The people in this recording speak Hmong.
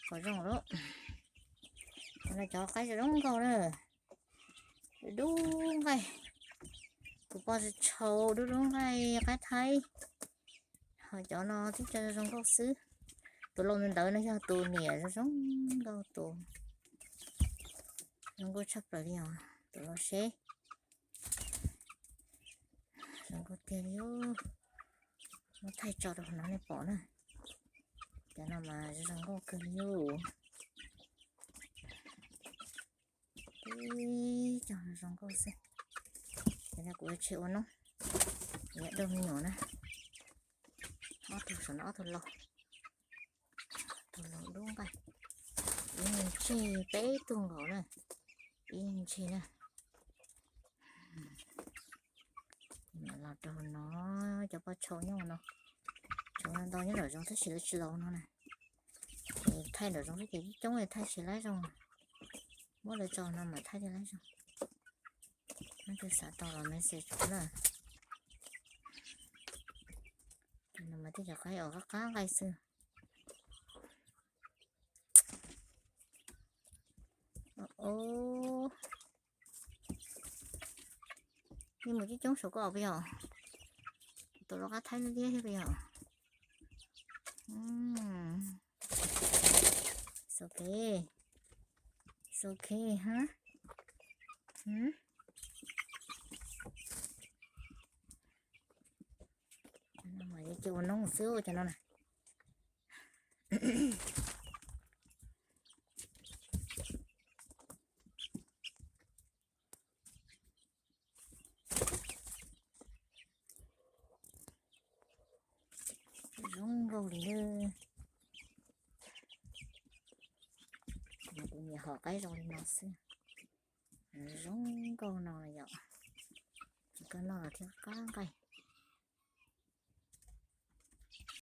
Pom zoo lawm. Cov no cov qaib zoo nkauj na. Dub nqaij. Tus poj tshau dub dub nqaij qaib thaib. Ho cov no twb cov zoo nkauj xwb. Tus laus ntawd no yog tus niam zoo zoo nkauj tus. Zoo nkauj tshaj plaws li os. Tus laus seb. Zoo nkauj tiag li. Muab thaij tso rau qhov no nej pom na. Cov no mas zoo nkauj kawg li. Tib co zoo nkauj xwb. Ces kuv yuav tseg ua noob, yuav dua me nyuam na. Ob tug saum no ob tug laus, tus laus dub nqaij. Ib me ntsis peb tug nkaus na, ib me ntsis na. Los rau no, cov poj tshau nyob no, tshau no ntau nyob nram zoov tab sis lawv tsis laus no na. Thaij nram zoov xwb ces coob coob thaij tsis laib zoo. Muab lawv tso no mas thaij thiaj laib zoo. Leej twg xav tau los message kuv na. Tus no mas tej zaum qaib uas qab qab nqaij xwb. Yeej mus coob coob saum koj puas yog? Tus loj qab thaib liab thiab puas yog? It's okay. It's okay, ha? Ces ua noob xwb cov no na. Zoo nkauj li. Kuv nyiam hom qaib zoo li no xwb. Zoo nkauj no yom. Koj noj los thiab qab nqaij.